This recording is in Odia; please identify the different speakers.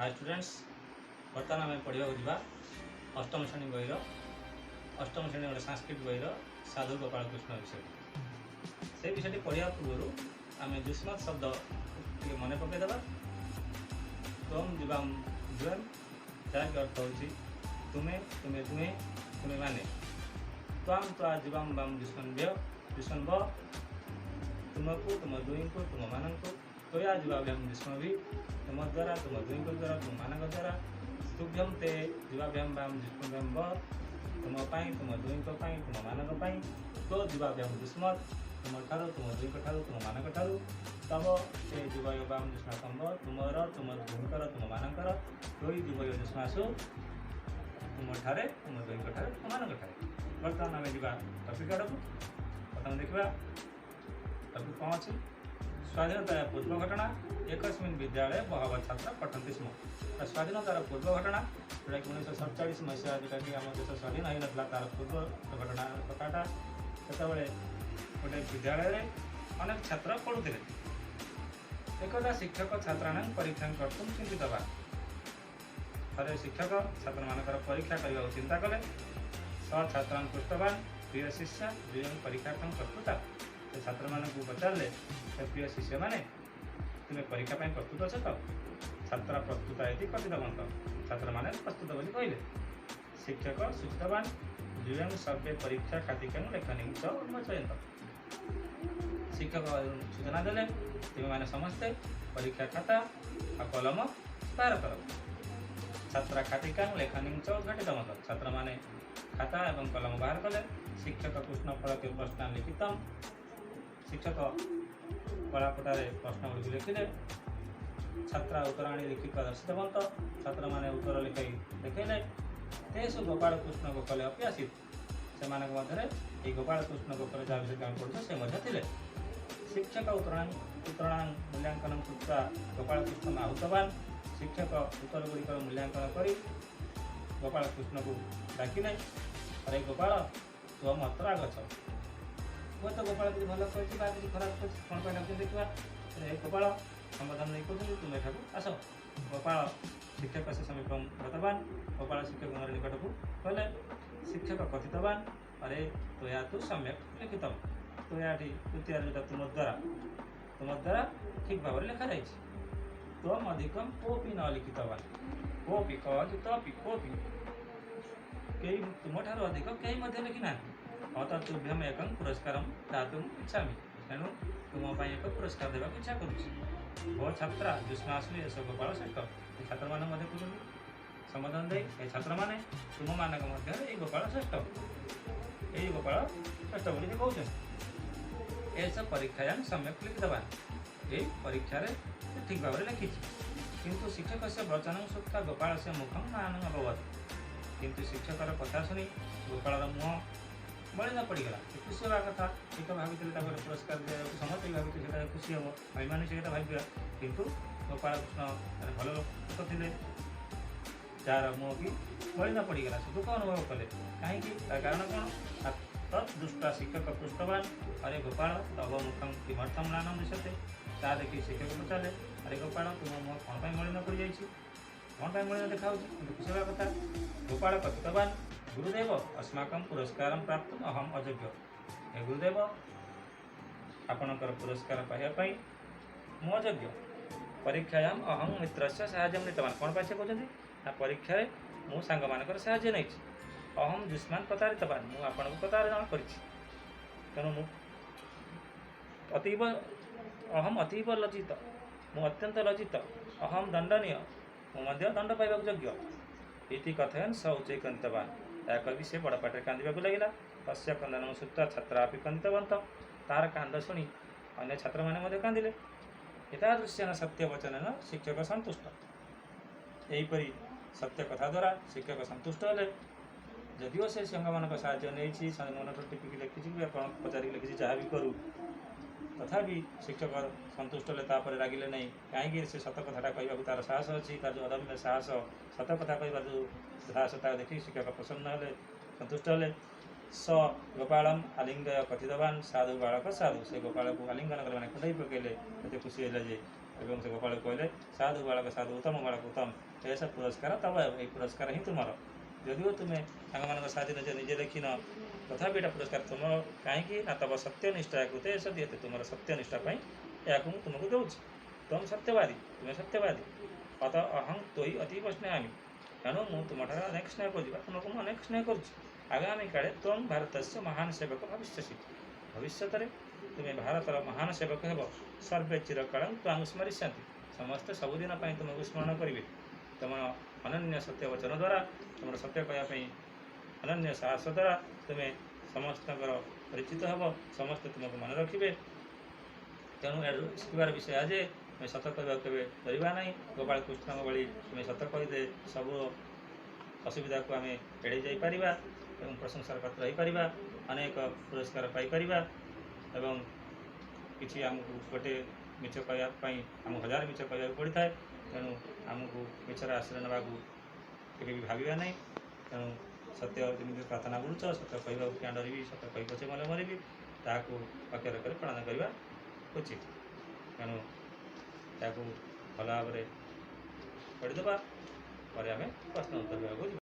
Speaker 1: ହାଇ ଷ୍ଟୁଡେଣ୍ଟସ୍, ବର୍ତ୍ତମାନ ଆମେ ପଢ଼ିବାକୁ ଯିବା ଅଷ୍ଟମ ଶ୍ରେଣୀ ବହିର, ଅଷ୍ଟମ ଶ୍ରେଣୀ ଗୋଟେ ସାଂସ୍କ୍ରିଟ ବହିର ସାଧୁ ଗୋପାଳ କୃଷ୍ଣ ବିଷୟଟି। ସେଇ ବିଷୟଟି ପଢ଼ିବା ପୂର୍ବରୁ ଆମେ ଯୁଷ୍ମତ୍ ଶବ୍ଦ ଟିକେ ମନେ ପକାଇଦେବା। ତ୍ୱମ୍, ଯୁବାମ୍, ଯୁୟଂ, ଯାହାକି ଅର୍ଥ ହେଉଛି ତୁମେ, ତୁମେ ଦୁହେଁ, ତୁମେମାନେ। ତ୍ୱାମ୍, ତ୍ୱା, ଯୁବାମ୍, ବାମ୍, ଯୁଷ୍ମନ୍ଭ୍ୟ, ଯୁଷ୍ମନ୍ବ, ତୁମକୁ, ତୁମ ଦୁହିଁଙ୍କୁ, ତୁମମାନଙ୍କୁ। ତ୍ୱୟା, ଯୁବାଭ୍ୟାମ୍, ଯୁଷ୍ମଭି, ତୁମ ଦ୍ୱାରା, ତୁମ ଦୁହିଁଙ୍କ ଦ୍ୱାରା, ତୁମମାନଙ୍କ ଦ୍ୱାରା। ତୁଭ୍ୟಂ, ତେ, ଯୁବାଭ୍ୟାମ୍, ବାମ୍, ଯୁଷ୍ମଭ୍ୟାମ୍, ବ, ତୁମ ପାଇଁ, ତୁମ ଦୁହିଁଙ୍କ ପାଇଁ, ତୁମମାନଙ୍କ ପାଇଁ। ତୋ, ଯୁବାଭ୍ୟାମ୍, ଯୁଷ୍ମତ୍, ତୁମଠାରୁ, ତୁମ ଦୁହିଁଙ୍କ ଠାରୁ, ତୁମମାନଙ୍କ ଠାରୁ। ତବ, ତେ, ଯୁବୟ, ବାମ୍, ଯୁଷ୍ମାକଂ ବ, ତୁମର, ତୁମ ଦୁହିଁଙ୍କର, ତୁମମାନଙ୍କର। ତ୍ୱୟି, ଯୁବୟ, ଯୁଷ୍ମାସୁ, ତୁମଠାରେ, ତୁମ ଦୁହିଁଙ୍କ ଠାରେ, ତୁମମାନଙ୍କ ଠାରେ। ବର୍ତ୍ତମାନ ଆମେ ଯିବା ଟପିକ୍ ଆଡ଼କୁ। ପ୍ରଥମେ ଦେଖିବା ଟପିକ୍ କ'ଣ ଅଛି। ସ୍ୱାଧୀନତାର ପୂର୍ବ ଘଟଣା। ଏକସ୍ମିନ୍ ବିଦ୍ୟାଳୟ ବହବ ଛାତ୍ର ପଠନ୍ତି ସ୍ମ। ତ ସ୍ୱାଧୀନତାର ପୂର୍ବ ଘଟଣା, ଯେଉଁଟାକି 1947 ମସିହା, ଯେଉଁଟାକି ଆମ ଦେଶ ସ୍ୱାଧୀନ ହୋଇନଥିଲା, ତାର ପୂର୍ବ ଘଟଣା କଥାଟା। ସେତେବେଳେ ଗୋଟେ ବିଦ୍ୟାଳୟରେ ଅନେକ ଛାତ୍ର ପଢ଼ୁଥିଲେ। ଏକଦା ଶିକ୍ଷକ ଛାତ୍ରାଣାଂ ପରୀକ୍ଷା କର୍ତ୍ତୁଂ ଚିନ୍ତିତବାନ। ଥରେ ଶିକ୍ଷକ ଛାତ୍ରମାନଙ୍କର ପରୀକ୍ଷା କରିବାକୁ ଚିନ୍ତା କଲେ। ସ ଛାତ୍ରାନ୍ ପୃଷ୍ଟବାନ, ପ୍ରିୟ ଶିଷ୍ୟା, ୟୁୟଂ ପରୀକ୍ଷାର୍ଥଂ ପ୍ରସ୍ତୁତା? ସେ ଛାତ୍ରମାନଙ୍କୁ ପଚାରିଲେ, ହେ ପ୍ରିୟ ଶିଷ୍ୟମାନେ, ତୁମେ ପରୀକ୍ଷା ପାଇଁ ପ୍ରସ୍ତୁତ ଅଛ ତ? ଛାତ୍ର ପ୍ରସ୍ତୁତା ଇତି କଥିତବନ୍ତ। ଛାତ୍ରମାନେ ପ୍ରସ୍ତୁତ ବୋଲି କହିଲେ। ଶିକ୍ଷକ ସୂଚିତବାନ, ୟୁୟଂ ସର୍ବେ ପରୀକ୍ଷା ଖାତିକାଂ ଲେଖନୀଂ ଚ ଉନ୍ମୋଚୟନ୍ତ। ଶିକ୍ଷକ ସୂଚନା ଦେଲେ, ତୁମେମାନେ ସମସ୍ତେ ପରୀକ୍ଷା ଖାତା ଆଉ କଲମ ବାହାର କର। ଛାତ୍ର ଖାତିକାଂ ଲେଖନୀଂ ଚ ଉଦ୍ଘାଟିତବନ୍ତ। ଛାତ୍ରମାନେ ଖାତା ଏବଂ କଲମ ବାହାର କଲେ। ଶିକ୍ଷକ କୃଷ୍ଣ ଫଳକେ ପ୍ରଶ୍ନ ଲିଖିତମ୍। ଶିକ୍ଷକ କଳାପଟାରେ ପ୍ରଶ୍ନ ଗୁଡ଼ିକୁ ଲେଖିଲେ। ଛାତ୍ର ଉତ୍ତରାଣି ଲିଖିତ୍ୱା ଦର୍ଶିତବନ୍ତ। ଛାତ୍ରମାନେ ଉତ୍ତର ଲେଖାଇ ଦେଖେଇଲେ। ତେଷୁ ଗୋପାଳ କୃଷ୍ଣ ଗୋଖଲେ ଅପି ଆସୀତ୍। ସେମାନଙ୍କ ମଧ୍ୟରେ ଏଇ ଗୋପାଳ କୃଷ୍ଣ ଗୋଖଲେ, ଯାହା ବିଷୟରେ ଆମେ ପଢ଼ୁଛୁ, ସେ ମଧ୍ୟ ଥିଲେ। ଶିକ୍ଷକ ଉତ୍ତରାଣାଂ ମୂଲ୍ୟାଙ୍କନ କୃତ୍ୱା ଗୋପାଳ କୃଷ୍ଣ ଆହୁତବାନ। ଶିକ୍ଷକ ଉତ୍ତର ଗୁଡ଼ିକର ମୂଲ୍ୟାଙ୍କନ କରି ଗୋପାଳ କୃଷ୍ଣକୁ ଡାକିଲେ, ଆରେ ଗୋପାଳ, ତ୍ୱମ୍ ଅତ୍ର ଆଗଚ୍ଛ। ହୁଏତ ଗୋପାଳ କିଛି ଭଲ କହିଛି ବା କିଛି ଖରାପ କହିଛି, କ'ଣ ପାଇଁ ଡାକୁଛନ୍ତି ଦେଖିବା। ହେ ଗୋପାଳ, ସମ୍ବୋଧନ ଦେଇ କହୁଛନ୍ତି, ତୁମେ ଏଠାକୁ ଆସ। ଗୋପାଳ ଶିକ୍ଷକସ୍ୟ ସମୀପଂ ଗତବାନ। ଗୋପାଳ ଶିକ୍ଷକଙ୍କର ନିକଟକୁ ଗଲେ। ଶିକ୍ଷକ କଥିତବାନ, ଆରେ ତ୍ୱୟା ତୁ ସମ୍ୟକ୍ ଲିଖିତମ୍। ତ୍ୱୟାଟି ତୃତୀୟରେ ଯେଉଁଟା ତୁମ ଦ୍ୱାରା, ତୁମ ଦ୍ୱାରା ଠିକ୍ ଭାବରେ ଲେଖାଯାଇଛି। ତ୍ୱମ୍ ଅଧିକମ୍ କୋପି ନ ଲିଖିତବାନ। କୋପି କ କି ତପି କୋପି, କେହି ତୁମଠାରୁ ଅଧିକ କେହି ମଧ୍ୟ ଲେଖିନାହାନ୍ତି। ଅତଃ ତୁଭ୍ୟମ୍ ଏକଂ ପୁରସ୍କାରಂ ଦାତୁମ୍ ଇଚ୍ଛାମି। ତେଣୁ ତୁମ ପାଇଁ ଏକ ପୁରସ୍କାର ଦେବାକୁ ଇଚ୍ଛା କରୁଛି। ଭୋ ଛାତ୍ରା, ଯୁଷ୍ମାସୁ ଏଷ ଗୋପାଳ ଶ୍ରେଷ୍ଠ। ଏ ଛାତ୍ରମାନେ ମଧ୍ୟ କହୁଛନ୍ତି ସମ୍ବୋଧନ ଦେଇ, ଏ ଛାତ୍ରମାନେ, ତୁମମାନଙ୍କ ମଧ୍ୟରେ ଏଇ ଗୋପାଳ ଶ୍ରେଷ୍ଠ, ଏଇ ଗୋପାଳ ଶ୍ରେଷ୍ଠ ବୋଲି ସେ କହୁଛନ୍ତି। ଏଷ ପରୀକ୍ଷାୟାଂ ସମ୍ୟକ୍ ଲିଖିତବାନ। ଏଇ ପରୀକ୍ଷାରେ ସେ ଠିକ୍ ଭାବରେ ଲେଖିଛି। କିନ୍ତୁ ଶିକ୍ଷକସ୍ୟ ବଚନଂ ଶ୍ରୁତ୍ୱା ଗୋପାଳସ୍ୟ ମୁଖଂ ମ୍ଳାନଂ ଅଭବତ୍। କିନ୍ତୁ ଶିକ୍ଷକର କଥା ଶୁଣି ଗୋପାଳର ମୁହଁ ମଳିନ ପଡ଼ିଗଲା। ସେ ଖୁସି ହେବା କଥା। ଶିକ୍ଷକ ଭାବିଥିଲେ ତାକୁ ଗୋଟେ ପୁରସ୍କାର ଦିଆଯାଉଛି, ସମସ୍ତେ ବି ଭାବିଥିଲେ ସେଇଟା ଖୁସି ହେବ, ଭାଇମାନେ ସେ କଥା ଭାବିବା। କିନ୍ତୁ ଗୋପାଳ କୃଷ୍ଣ ଜଣେ ଭଲ ଲୋକ ଥିଲେ, ଯାହାର ମୁହଁ କି ମଳିନ ପଡ଼ିଗଲା। ସେ ଦୁଃଖ ଅନୁଭବ କଲେ। କାହିଁକି? ତାର କାରଣ କ'ଣ? ତତ୍ ଦୃଷ୍ଟ୍ୱା ଶିକ୍ଷକ ପୃଷ୍ଟବାନ, ଆରେ ଗୋପାଳ, ତବ ମୁଖଂ କିମର୍ଥଂ ମ୍ଳାନଂ ଦୃଶ୍ୟତେ? ତା ଦେଖି ଶିକ୍ଷକ ପଚାରିଲେ, ଆରେ ଗୋପାଳ, ତୁମ ମୁହଁ କ'ଣ ପାଇଁ ମଳିନ ପଡ଼ିଯାଇଛି? କ'ଣ ପାଇଁ ମଳିନ ଦେଖାଯାଉଛି? କିନ୍ତୁ ଖୁସି ହେବା କଥା। ଗୋପାଳ କଥିତବାନ, ଗୁରୁଦେବ, ଅସ୍ମାକଂ ପୁରସ୍କାରଂ ପ୍ରାପ୍ତୁମ୍ ଅହମ୍ ଅଯୋଗ୍ୟ। ହେ ଗୁରୁଦେବ, ଆପଣଙ୍କର ପୁରସ୍କାର ପାଇବା ପାଇଁ ମୁଁ ଅଯୋଗ୍ୟ। ପରୀକ୍ଷାୟାମ୍ ଅହଂ ମିତ୍ରସ୍ୟ ସାହାଯ୍ୟ ନୀତବାନ। କ'ଣ ପାଇଁ ସେ କହୁଛନ୍ତି ନା, ପରୀକ୍ଷାରେ ମୁଁ ସାଙ୍ଗମାନଙ୍କର ସାହାଯ୍ୟ ନେଇଛି। ଅହଂ ଯୁଷ୍ମାନ୍ ପ୍ରତାରିତବାନ। ମୁଁ ଆପଣଙ୍କୁ ପ୍ରତାରଣା କରିଛି। ତେଣୁ ମୁଁ ଅତୀବ, ଅହମ୍ ଅତୀବ ଲଜ୍ଜିତ, ମୁଁ ଅତ୍ୟନ୍ତ ଲଜ୍ଜିତ। ଅହମ୍ ଦଣ୍ଡନୀୟ, ମୁଁ ମଧ୍ୟ ଦଣ୍ଡ ପାଇବାକୁ ଯୋଗ୍ୟ। ଇତି କଥୟନ୍ ସ ଉଚ୍ଚୈଃ କ୍ରନ୍ଦିତବାନ। ଏହା କହିକି ସେ ବଡ଼ ପାଟିରେ କାନ୍ଦିବାକୁ ଲାଗିଲା। ତସ୍ୟ କ୍ରନ୍ଦନଂ ଶ୍ରୁତ୍ୱା ଛାତ୍ରା ଅପି କ୍ରନ୍ଦିତବନ୍ତ। ତାର କାନ୍ଦ ଶୁଣି ଅନ୍ୟ ଛାତ୍ରମାନେ ମଧ୍ୟ କାନ୍ଦିଲେ। ଏତାଦୃଶ୍ୟେନ ସତ୍ୟ ବଚନେନ ଶିକ୍ଷକ ସନ୍ତୁଷ୍ଟ। ଏହିପରି ସତ୍ୟ କଥା ଦ୍ୱାରା ଶିକ୍ଷକ ସନ୍ତୁଷ୍ଟ ହେଲେ। ଯଦିଓ ସେ ସାଙ୍ଗମାନଙ୍କ ସାହାଯ୍ୟ ନେଇଛି, ସାଙ୍ଗମାନଙ୍କଠୁ ଟିପିକି ଲେଖିଛି କି ଆପଣ ପଚାରିକି ଲେଖିଛି, ଯାହା ବି କରୁ, ତଥାପି ଶିକ୍ଷକ ସନ୍ତୁଷ୍ଟ ହେଲେ। ତାପରେ ରାଗିଲେ ନାହିଁ। କାହିଁକି? ସେ ସତ କଥାଟା କହିବାକୁ ତାର ସାହସ ଅଛି। ତାର ଯେଉଁ ଅଦମ୍ୟ ସାହସ, ସତ କଥା କହିବାର ଯେଉଁ ସାହସ, ତାକୁ ଦେଖି ଶିକ୍ଷକ ପ୍ରସନ୍ନ ହେଲେ, ସନ୍ତୁଷ୍ଟ ହେଲେ। ସ ଗୋପାଳମ୍ ଆଲିଙ୍ଗୟ କଥିତବାନ ସାଧୁ ବାଳକ ସାଧୁ। ସେ ଗୋପାଳକୁ ଆଲିଙ୍ଗନ କଲେ, ମାନେ କୁଣ୍ଢେଇ ପକେଇଲେ, ଏତେ ଖୁସି ହେଲେ ଯେ। ଏବଂ ସେ ଗୋପାଳକୁ କହିଲେ, ସାଧୁ ବାଳକ ସାଧୁ, ଉତ୍ତମ ବାଳକ ଉତ୍ତମ, ଏସ ପୁରସ୍କାର ତବ, ଏଇ ପୁରସ୍କାର ହିଁ ତୁମର। ଯଦିଓ ତୁମେ ସାଙ୍ଗମାନଙ୍କ ସାହାଯ୍ୟ ନିଜେ ନିଜେ ଲେଖିନ, ତଥାପି ଏଇଟା ପୁରସ୍କାର ତୁମର। କାହିଁକି ନା ତବ ସତ୍ୟ ନିଷ୍ଠା କୃତେ ଏସ ଦିଅତେ, ତୁମର ସତ୍ୟ ନିଷ୍ଠା ପାଇଁ ଏହାକୁ ମୁଁ ତୁମକୁ ଦେଉଛି। ତୁମ ସତ୍ୟବାଦୀ, ତୁମେ ସତ୍ୟବାଦୀ। ଅତ ଅହଂ ତ୍ୱୟି ଅତୀବ ସ୍ନେହାମି, ତେଣୁ ମୁଁ ତୁମଠାରୁ ଅନେକ ସ୍ନେହ କରୁଛି ବା ତୁମକୁ ମୁଁ ଅନେକ ସ୍ନେହ କରୁଛି। ଆଗାମୀ କାଳେ ତ୍ୱଂ ଭାରତସ୍ୟ ମହାନ ସେବକ ଭବିଷ୍ୟସି, ଭବିଷ୍ୟତରେ ତୁମେ ଭାରତର ମହାନ ସେବକ ହେବ। ସର୍ବେ ଚିରକାଳଂ ତ୍ୱାଂ ସ୍ମରିଷ୍ୟନ୍ତି, ସମସ୍ତେ ସବୁଦିନ ପାଇଁ ତୁମକୁ ସ୍ମରଣ କରିବେ। ତୁମର ଅନନ୍ୟ ସତ୍ୟ ବଚନ ଦ୍ୱାରା, ତୁମର ସତ୍ୟ କହିବା ପାଇଁ ଅନନ୍ୟ ସାହସ ଦ୍ୱାରା ତୁମେ ସମସ୍ତଙ୍କର ପରିଚିତ ହେବ, ସମସ୍ତେ ତୁମକୁ ମନେ ରଖିବେ। ତେଣୁ ଏଠାରୁ ଶିଖିବାର ବିଷୟ ଯେ ତୁମେ ସତ କହିବାକୁ କେବେ ଡରିବା ନାହିଁ। ଗୋପାଳ କୃଷ୍ଣଙ୍କ ଭଳି ତୁମେ ସତ କହିଲେ ସବୁ ଅସୁବିଧାକୁ ଆମେ ଏଡ଼େଇ ଯାଇପାରିବା ଏବଂ ପ୍ରଶଂସାର ପାତ୍ର ହୋଇପାରିବା, ଅନେକ ପୁରସ୍କାର ପାଇପାରିବା। ଏବଂ କିଛି ଆମକୁ ଗୋଟେ ମିଛ କହିବା ପାଇଁ ଆମକୁ ହଜାର ମିଛ କହିବାକୁ ପଡ଼ିଥାଏ। ତେଣୁ ଆମକୁ ମିଛର ଆଶ୍ରୟ ନେବାକୁ କେବେ ବି ଭାବିବା ନାହିଁ। ତେଣୁ ସତ୍ୟ ଯେମିତି ପ୍ରାର୍ଥନା କରୁଛ, ସତ୍ୟ କହିବାକୁ କ୍ୟାଁ ଡରିବି, ସତ୍ୟ କହି ପଛେ ମଲେ ମରିବି, ତାହାକୁ ଅକ୍ଷର କରି ପାଳନ କରିବା ଉଚିତ। ତେଣୁ ତାକୁ ଭଲ ଭାବରେ ପଢ଼ିଦେବା ପରେ ଆମେ ପ୍ରଶ୍ନ ଉତ୍ତର ଦେବାକୁ ଯିବା।